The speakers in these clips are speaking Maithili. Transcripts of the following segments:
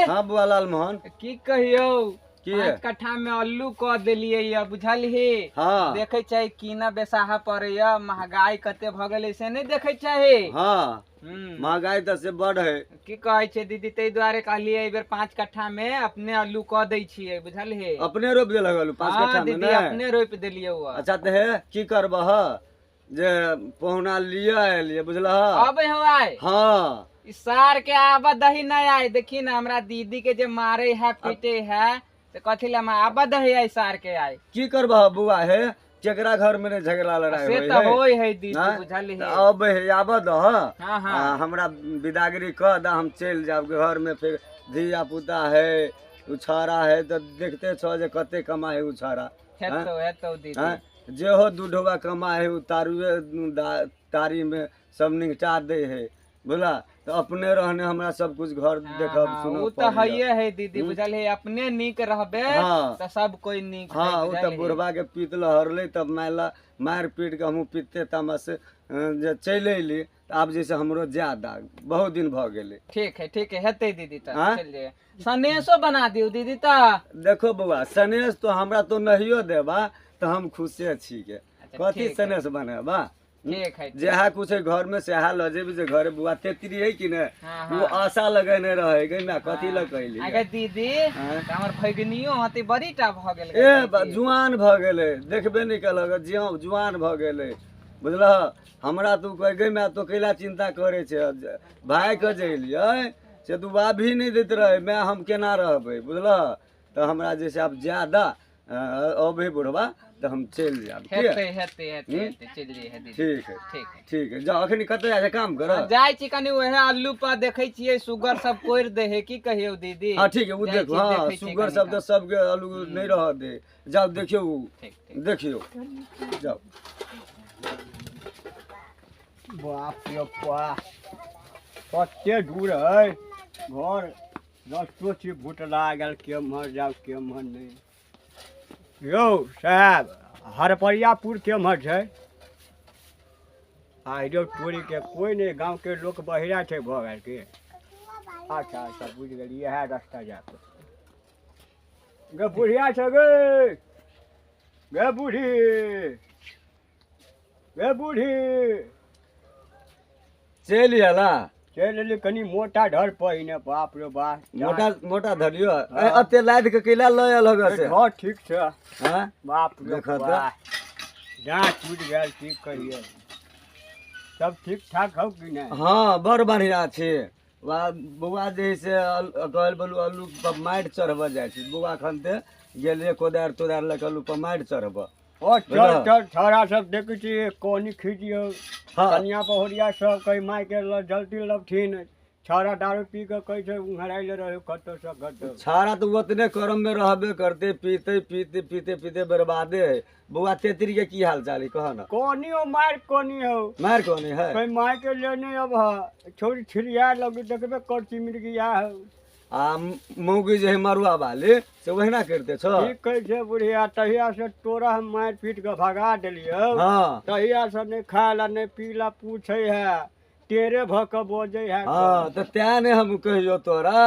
हाँ बुआ लाल मोहन। की कहियौ, की? 5 कट्ठा में अल्लू कऽ देलियै या, बुझलही? हाँ। देखै छै कीना बेसाहा पड़ैया, महगाई कते भऽ गेलै से नहि देखै छही? हाँ। महगाई तऽ से बड़ है। की कहै छै दीदी, ताहि दुआरे कहलियै एहि बेर 5 कट्ठा में अपने अल्लू कऽ दै छियै, बुझलही? अपने रोपि देलक अल्लू 5 हाँ, कट्ठा में? दीदी, नहि? अपने रोपि देलियै। अच्छा तऽ हे की करबह जे पहुना लिअ एलियै, बुझलह? अबै हौ आइ? हाँ। ई सार के आबऽ दही नहि आइ, देखी ने हमरा दीदी के जे मारे है पीटे है, से कथी लए आबऽ दही आइ सार के आइ। की करबह बौआ, हे केकरा घर में नहि झगड़ा लड़ाई से होय तऽ है? होय है दीदी। आँय? बुझलही? तऽ अबै है, आबऽ दह। हाँ हाँ। आ हमरा विदागरी कऽ दऽ, हम चलि जायब घर में, फेर धिया पुता है, उ छौड़ा है, तऽ देखते छौ जे कते कमाइ है उ छौड़ा। हेतौ हेतौ दीदी। आँय? जे हो दू ढोबा कमाइ है, उ तारुए तारी में सब निपटा दै है, बुझला? तऽ अपने रहने हमरा सब कुछ घर देखब सुनब ओ तऽ पड़ैया। हइए है दीदी, बुझलही? अपने नीक रहबे तऽ सब कोइ नीक है। हाँ, ओ तऽ बुझलही? बुढ़बा के पीत लहरलै तब मारि मारि पीट के हमहूँ पीते तामस से जे चलि अयली, तऽ आब जे से हमरो ज्यादा बहुत दिन भऽ गेलै। ठीक है, ठीक है, हेतै दीदी तऽ। आँय? चलि जाइए, सनेसो बना दियौ दीदी तऽ। देखो बौआ, सनेस तो हमरा तो नहियो देबा तऽ हम खुशे छी के। अच्छा, कथी ठीक है। सनेस बनेबा? ठीक है। जेहा कुछ है घर में सेहा लऽ जेबी, जे घरे बुआ तेतरी है कि ने, हाँ। ओ आशा लगेने रहे गई ना, कथी लऽ कहली? आगे दीदी। आँय? तऽ हमर भगिनियो हती बड़ी टा भऽ गेल। ए जुआन भऽ गेलै, देखबे नहि केलक, ज्यों जुआन भऽ गेलै, बुझलह? हमरा तू कह गई माय, तो कैला चिंता करै छै? भाय के जे एलियै से तू भी नहि दैत रहै माय, हम केना रहबै, बुझलह? तऽ हमरा जे छै आब ज्यादा अबै बुढ़वा तऽ हम चलि जायब की? हेतै हेतै हेतै हेतै, चलि जइहे दीदी। ठीक है। ठीक है। ठीक है, जाओ। अखनी कतऽ जाइ छै काम करऽ? जाइ छी कनि ओहे अल्लू पर, देखै छियै सुगर सब कोरि दै है, की कहियौ दीदी। हाँ ठीक है, ओ जाइ देखो। छी, हाँ। देखै छियै सुगर कनि सब तऽ काल। सबके आलू नहि रहऽ दे, जाओ देखियौ उ। ठीक ठीक। देखियौ, जाओ। बाप रे बाप, कते दूर है घर, रस्तो छी भुतला गेल, केम्हर जाउ केम्हर नहि। यौ साहेब, हरपरियापुर केम्हर छै? आ यौ टोलीके कोइ नहि, गाँवके लोक बहिरा छै भऽ गेल की? अच्छा अच्छा, बुझि गेलियै, इएह रास्ता जाय पड़तै। गे बुढ़िया छै, गे गे बूढ़ी, गे बूढ़ी। चलि अयला? चलि एली। कनि मोटा ढर पहिने, बाप रे बाप। मोटा मोटा धरियो, ए, एते लादि के कैला लऽ आयल हग से? हँ, ठीक छै। हाँ? बाप रे। देखऽ तऽ। बाप, डाँट टूटि गेल, की कहियै। सब ठीक ठाक हौ कि नहि? हाँ, बड़ बढ़िआँ छै बौआ। जे है से कहल बोलू, अल्लू पर माटि चढ़बऽ जाइ छै बौआ। एखन तऽ गेलियै कोदारि तोदारि लऽ कऽ अल्लू पर माटि चढ़बऽ। ओ चल। बुझलह? चल, छौड़ा सब देखै छी कोनी खींचियौ। हाँ। कनिया पहुरिया सब कहीं मायके ल जल्दी लबथिन। छौड़ा दारू पी कऽ कहै छै उहराइले रहै कतौ से कतौ। छाड़ा तऽ ओतने करम में रहबे करते, पीते पीते पीते पीते बर्बादे है। बौआ, तेतरी के की हाल चाल है, कह ना। कोनी हो, मार कोनी हो। मार कोनी है? कहीं माय के लेने अब है, छोड़ी छिड़िया लगी, देखबे करती मिर्गिया हो। आ मौगी जे है मरुआ वाली, से ओहिना करते छो? ठीक कहै छै बुढ़िया, तहिया से तोरा हम मारि पीट के भगा देलियौ। हाँ। तहिया से नहि खाय ला नहि पीला पूछे है, टेरे भऽ कऽ बजै है। हाँ, तऽ तें ने हम कहियो तोरा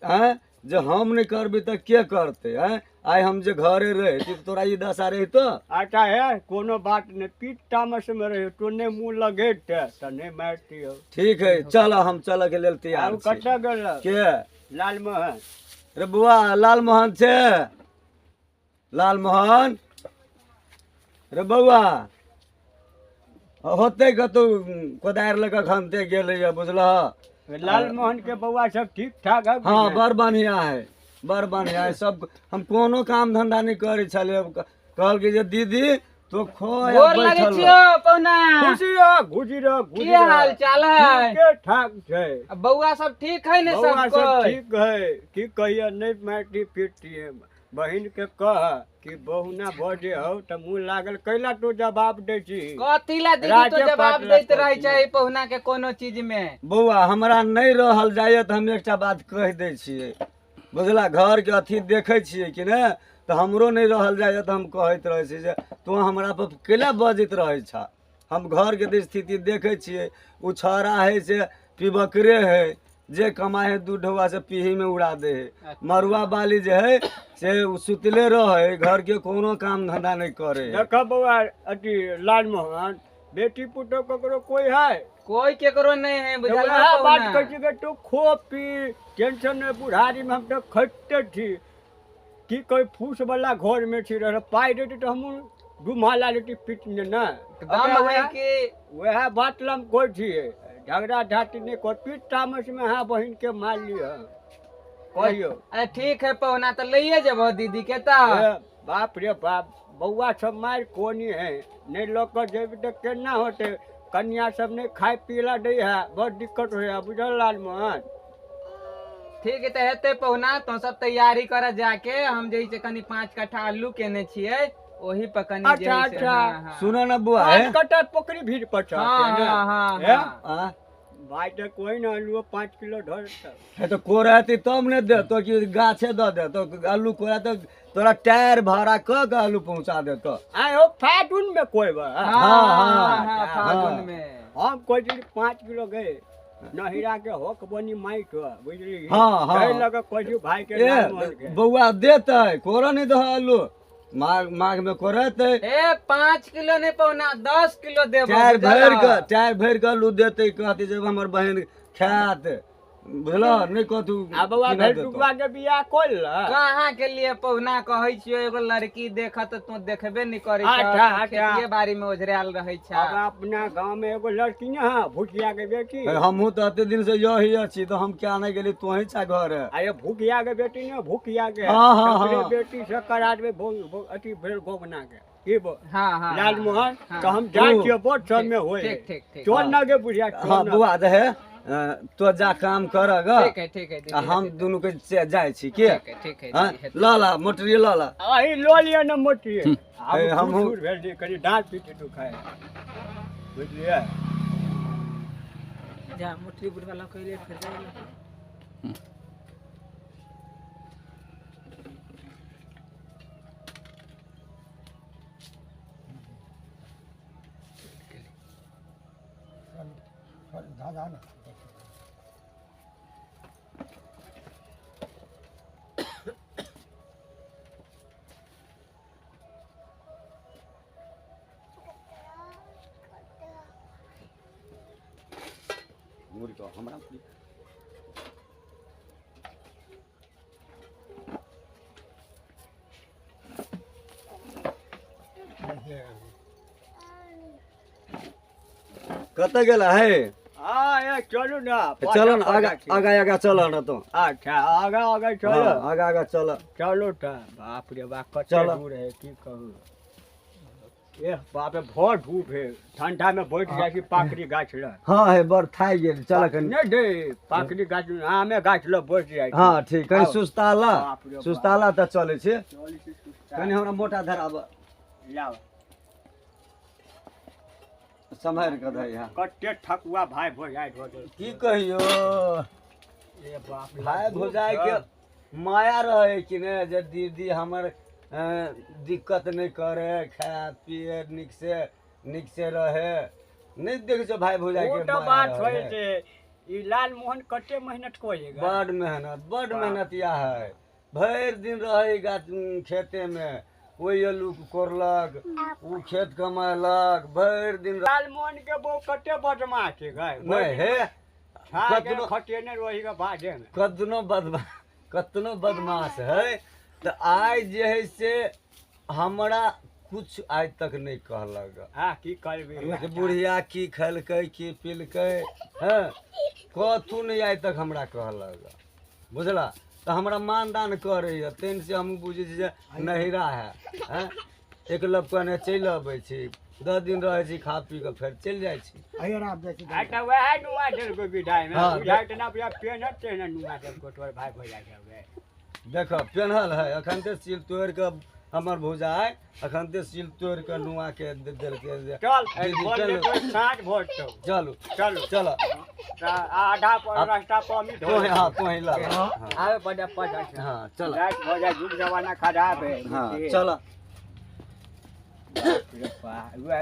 आँय जे हम नहि करबै तऽ के करतै? आँय, आइ हम जे घरे रहती तऽ तोरा ई दशा रहितो? अच्छा हे, कोनो बात नहि, पीट तामस मे रहियो तो नहि मुँह लगेत तऽ नहि मारतियौ। ठीक है, चल, हम चलऽ के लेल तैयार आब छी। कतऽ गेल? के? लालमोहन। रे बौआ, लालमोहन छै? लालमोहन रे बौआ, होतै कतौ कोदारि लऽ कऽ खनते गेलैया, बुझलह? लालमोहन के बौआ सब ठीक ठाक है? हाँ, बड़ बढ़िया है, बड़ बढ़िया है सब। हम कोनो काम धंधा नहि करै छलियै, कहलकै जे दीदी तो खो आ गोर लगै बैठल छियौ रह। पहुना। खुशी रह, खुशी रह, की खुशी रह। हाल चाल है? ठीके ठाक छै। आ बौआ सब ठीक है ने? बौआ सब सब कोइ ठीक है। की कहिए, नहि मारती पीटती। बहिन के कह कि बहुना बजे हौ तऽ मुँह लागल, कैला तू जवाब दै छी? कथी ला दीदी तो राजे जवाब पाट ला दैत रहै कथी? छै पहुना के कोनो चीज में। बौआ, हमरा नहि रहल जाइए तऽ हम एकटा बात कहि दै छियै, बुझला? घरके अथी देखै छियै कि ने, तऽ हमरो नहि रहल जाइए तऽ हम कहैत रहै छी जे तू हमरा पर कैला बजैत रहै छह? हम घरके तऽ स्थिति देखै छियै, ओ छौड़ा है से पिबकरे है। जे कमाए है 2 ढौआ से पीही में उड़ा दे है। मरुआ बाली जे है से उ सुतले रहे, घर के कोनो काम धंधा नहीं करे है। देख बौआ अथी लालमोहन, बेटी पुतोह ककरो कोई है? कोई केकरो नहीं है, बुझल वएह बात कहै छी कि तू खो पी टेंशन नहीं, बुढ़ारी में हम तो खटते छी की कोई फूस वाला घर में छी रह, पाई देती तो हमहूँ डुमा ला लेती पीट ने ना। दम है कि वएह बात लम कहै छियै, झगड़ा झाटी नहीं कर, पीट तामस में हाँ बहिन के मार लिह कहियो। अरे ठीक है पहुना, तो लइए जेबो दीदी के त। बाप रे बाप, बौआ सब मार कोनी है, नहीं लऽ कऽ जेबी तऽ केना होतै? कन्या सब नहीं खाय पीला दै है, बड़ दिक्कत होइ है, बुझल लालमोहन? ठीक है तऽ हेतै पहुना, तो सब तैयारी कर जाके, हम जे छै कनी 5 कट्ठा आलू केने छियै ओही पर कनी जे अच्छा, छै, अच्छा। हाँ, हाँ। सुनो ना बुआ है 5 कट्ठा पोखरी भीड़ पर छै। हाँ, हाँ, हाँ, हाँ। भाई तो कोई ना आलू 5 किलो धर है तो कोराती तब ने देतो कि गाछे दऽ देतो आलू कोरा तो तोरा टायर भाड़ा क के आलू पहुंचा देतो। आय हो फागुन में कोई बा। हाँ, हाँ, हाँ, हाँ, फागुन में हम कोई दिन 5 किलो गए नहिरा के हक बनी माइक बुझली। हाँ, हाँ। कहि लग कोई भाई के लालमोहन के। बौआ देतै कोरा नहीं दह आलू, माघ माघ में कोरेतै। ए 5 किलो नहीं पहुना 10 किलो देबो। टायर भरि के, टायर भरि के आलू देतै, कहतै जब हमर बहिन खायत, बुझल नहीं कहतू। आ बौआ भेटुआ के बियाह कोल कहाँ के लिए पहुना कहै छियो, एगो लड़की देखत तू देखबे नहीं करै छ, अच्छा, अच्छा। खेतिए बाड़ी में ओझरायल रहै छ। अब अपना गांव में एगो लड़की न है भुखिया के बेटी। हमहूँ तो एते दिन से यही छी तो हम क्या नहीं गेली, तोही छा घर है। अरे भुखिया के बेटी न, भुखिया के हाँ, हाँ, तकरे हाँ। बेटी से करा देबै अथी भेल गोगना के की हाँ, हाँ, लालमोहन हाँ। तो हम जाइ छियै बड़ सब में होय। ठीक, ठीक, ठीक। चल ना गे बुढ़िया, चल हाँ ना। बुआ दहे तो जा काम कर ग, ठीक है, ठीक है दीदी, हम दुनू के जाइ छी के। ठीक है, ठीक है, हाँ, दीदी, ल ला मोटरी ल ला। अही ल लिअ न मोटरी। आब हमहूँ भेल जे कनि डाँट पीट दुखाय, बुझलियै? जा मोटरी बुढ़वा ल कइले फेर जा। हमरा कतऽ गेल है? हाँ, चलू ना, चलो ना, आगा आगा आगा चल ना तो। अच्छा आगा आगा चलो, आगा आगा चल, चलो तो। बाप रे बाप कते दूर है की कहूँ। ए बाप रे भर धूप है, ठंडा में बैठ जाइ छी पाकड़ी गाछ लग। हाँ है बड़ थाकि गेल, चल कनी। नहीं दे पाकड़ी गाछ आमे गाछ लग बैठ जाइ छी। हाँ ठीक, कनी सुस्ताला, सुस्ताला तऽ चलै छै। कनी हमरा मोटा धराब लाओ, सम्हारि कऽ धै। हाँ कते ठकुआ भाई भौजाइ भऽ गेल की कहियो। ए बाप रे भाई भौजाइ के माया रहे कि ने, जे दीदी हमर दिक्कत नहीं करे, खाए पिए निक से, निक से रहे। नहीं देखे छो भाई भौजाइ के माया बात होइ छै। ई लालमोहन कते मेहनत करेगा, बड मेहनत, बड मेहनत या है। भरि दिन रहे गाछ खेते में, ओहि आलू कोरलक, ओ खेत कमेलक, भरि दिन। लालमोहन के बहू कते बदमाश छै गै। नहीं हे, खटेने रही के बाजे में कतनो बदमाश, कतनो बदमाश है तो आइ जे है से हमरा कुछ आइ तक नहीं कहलक। हाँ की करबी बुढ़िया की खेलकै की पिलकै, हाँ कथू नहीं आइ तक हमरा कहलक, बुझला? तो हमरा मानदान करैए, तेन से हम बुझै छी जे नहिरा है। हैं एक लपकने चलि अबै छी, 10 दिन रहै छी, खा पी कऽ फेर चलि जाइ छी। अच्छा वएह नुआ देलको विदाई में, बुझाइ तऽ ना बुझा पेनहत तेहने नुआ देलको तोहर भाई भौजाइ के। देख पेन्हल है अखन ते सील तोड़ि कऽ हमर भौजाइ अखन ते सील तोड़ि कऽ नुआ के देलकै। चल चलू चलू चल, आधा पर रास्ता पर हम तोहे। हाँ तोहे ला, आवे बड़ा पर। हाँ चल, रात हो जाए, जुग जमाना खराब है। हाँ चल,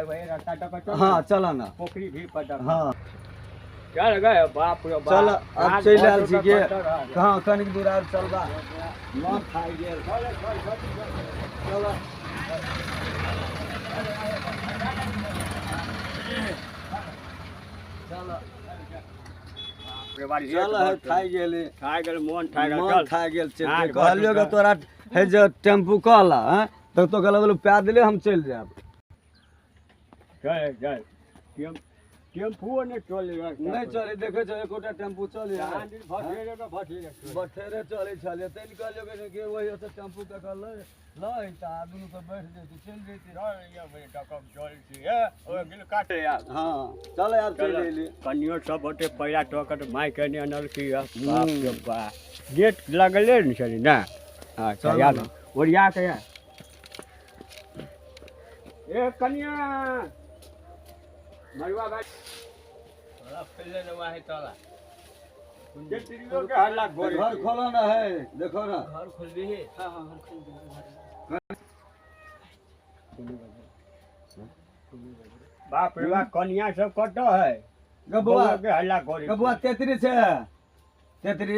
वही रास्ता तक। हाँ चल ना पोखरी भी पर। हाँ चल गए बाप रे बाप। चल अब चलि आयल छी के। हँ, कनिक दूर आर चलबा, मन थाकि गेल। चल चल चल, है थाकि गेली। थाकि गेल, मोन थाकि गेल। मन चल। थाकि गेल छै। हाँ, कहलियो घर के तोरा हे जे टेम्पू कहला हँ, तऽ तो कहला बोले पैदले हम चलि जायब। चल चल, टेम्पुओ नहि चलै। नहि चलै, देखै छौ एकोटा टेम्पू चलै? भठेरे तऽ भठेरे। बठेरे चलै छलै, तै लए कहलियो कि ओहि से टेम्पू के कहलै लऽ तऽ आ दुनू के बैठ जैती, चलि जैती। हँ, चल आब चलि अयली। कनियो सब गोटे पैरा टोकट माय के नहि अनलकी। बाप रे बा, गेट लगले ने छलै ने। अच्छा। चल याद ना। ओरिया के ए कनिया मरुआ भाई के हल्ला गोरी। घर खोलो ना है, देखो ना। घर खोलबी? हाँ हाँ, घर खोल दे। बाप रे बाप, कनिया सब कतऽ है? गे बौआ। बौआ के हल्ला गोरी। गे बौआ, तेतरी छै, तेतरी।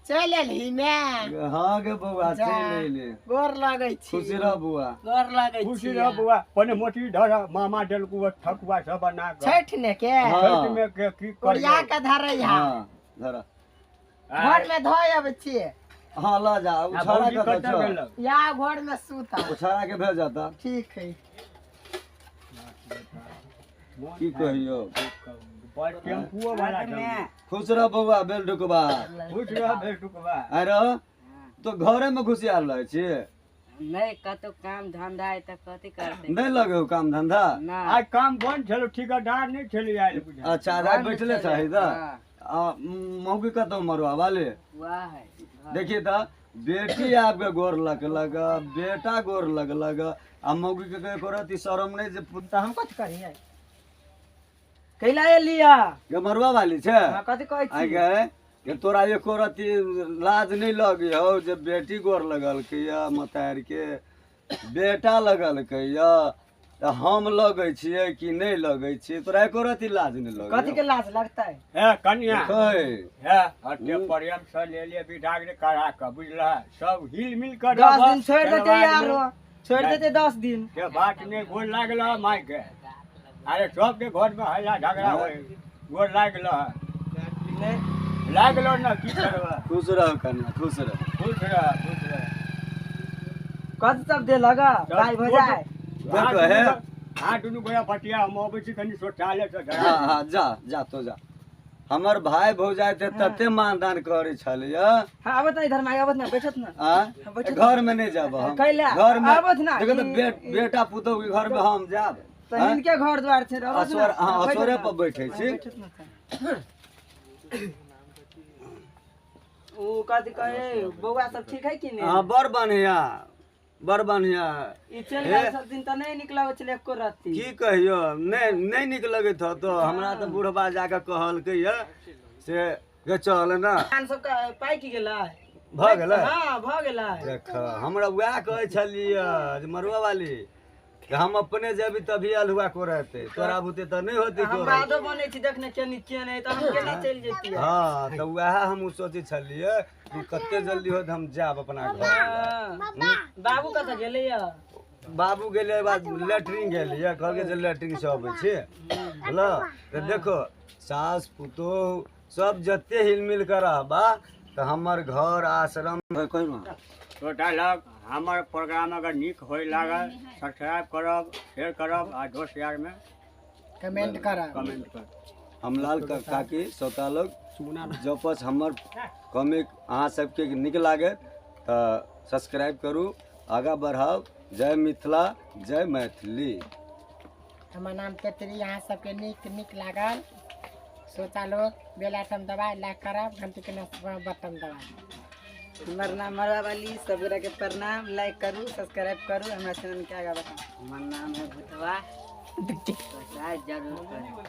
चलि एलही ने? हाँ गे बौआ, जा। चलि अयली। गोर लगै छी। खुशी रह बौआ। गोर लगै छी। खुशी रह बौआ। पने मोटी धर, मामा देलकू ठकुआ सब बना कऽ। छठि ने के। हाँ। छठि में के की ओरिया करियै? के धरै हा। हाँ, धर। घर में धोय अबै छियै। हाँ, लऽ जा। आ उछाड़ा भौजी के कतऽ छौ? गेलक? या घर में सुता। उछाड़ा के भेज जाता। ठीक है। की कहियो। बड़ टेम्पुओ वाला छै। खुश रह बौआ, बेल ढुकबा। खुश रह बेल टुकबा। अरे तो घरे में घुसियाल रहै छी? नहि, कतौ काम धंधा है तऽ कथी करतै? नहि लगे हो काम धंधा? ना। आज काम बंद छलो, ठेकेदार नहि छलै आयल बुझा। अच्छा, आइ बैठले छही तऽ। हाँ। आ मौगी कतौ मरुआ वाले? वाह है। देखिए तऽ बेटी आबि के गोर लगलक, बेटा गोर लगलक, आ मौगी के एको रत्ती शरम नहि जे तऽ हम कथी करियै? कैला एलियै? गे मरुआ वाली छै? हाँ, कथी कहै आइ छी? गे के तोरा एको रत्ती लाज नहि लगै हौ जे बेटी गोर लगलकै यऽ मतारि के, बेटा लगलकै यऽ, तऽ हम लगै छियै कि नहि लगै छियै? तोरा एको रत्ती लाज नहि लगै? कथी के लाज लगतै? हे कनिया। देखै। हे हटे प्रेम से ले ले विधाग करा कऽ, बुझलह? सब हिल मिल कऽ 10 रहब। दिन छोड़ि देतै। तकर आरो छोड़ि देतै 10 दिन। के बात नहि, गोर लागल माय के। अरे सबके घर में हल्ला झगड़ा होय, गोर लागल। नहि। लागल ने, की करबै? खुश रह कन्या, खुश रह। खुश रह, खुश रह। कथी सब देलक भाइ भौजाइ? देखो हे। हाँ, दुनू गोरा बतिया, हम अबै छी कनि शौचालय से। हाँ हाँ, जा जा, तो जा। हमर भाय भौजाइ ते तते मानदान करै छलियै। हाँ, आबत ना इधर माय, आबत ना, बैठत ना। आ बैठत। घर में नहीं जाब हम। कैला? घर में आबत ना। देखो तो बेटा पुतोह के घर में हम जाब? तऽ हाँ? हिनके घर द्वार छै, रहत ना। असोर, हाँ, बैठत असोरे ना। पर बैठे छी। बैठत ना तऽ। ऊ कथी कहे, बौआ सब ठीक है कि नहि? हाँ, बड़ बढ़िया, बड़ बढ़िया। ई चलि गेल सब दिन तऽ नहि निक लगै छलै एको रत्ती। की कहियो, नहि नहि नीक लगैत ह तो हमरा। तऽ बुढ़बा जाके कहलकै ये से गे चल ना। धान सबके पाकि गेलै। भऽ गेलै? हँ, भऽ गेलै। देख, हमरा वएह कहै छलियै जे मरुआ वाली कि हम अपने जेबी तभी अल्हुआ कोड़ेतै, तोरा बुते तऽ नहि होतै हम कोड़ल। बादो बनै छी, देखने केनी के नहि तऽ हम केना चलि जैतियै? हाँ, तऽ वएह हमहूँ सोचै छलियै कि कते जल्दी होत हम जायब अपना घर। हाँ। बाबू कतऽ गेलैया? बाबू गेलै बाद लेटरिन गेलियै, कहलकै जे लेटरिन से अबै छी। बुझल तऽ देखो, सास पुतोह सब जते हिल मिल कऽ रहबा तऽ हमर घर आश्रम कहिनो। छोटा लोग, हमर प्रोग्राम अगर नीक होय लागल, सब्सक्राइब करब, शेयर करब आ दोस्त यारमे कमेंट करब। कमेंट करब। हम लाल काकी, श्रोता लोग, जपस हमर कॉमिक अहाँ सबके नीक लागे तऽ सब्सक्राइब करू, आगाँ बढ़ाउ। जय मिथिला, जय मैथिली। हमर नाम तेतरी। अहाँ सबके नीक नीक लागल सोचा लोग, बेल आइकन दबाइ, लाइक करब, घंटी के बटन दबाइ। हमर नाम मरुआ वाली, सब गोरा के प्रणाम। लाइक करू, सब्सक्राइब करू, हमरा चैनल के आगा बढ़ाऊ। हमर नाम है भुतवा, सब्सक्राइब जरूर करू।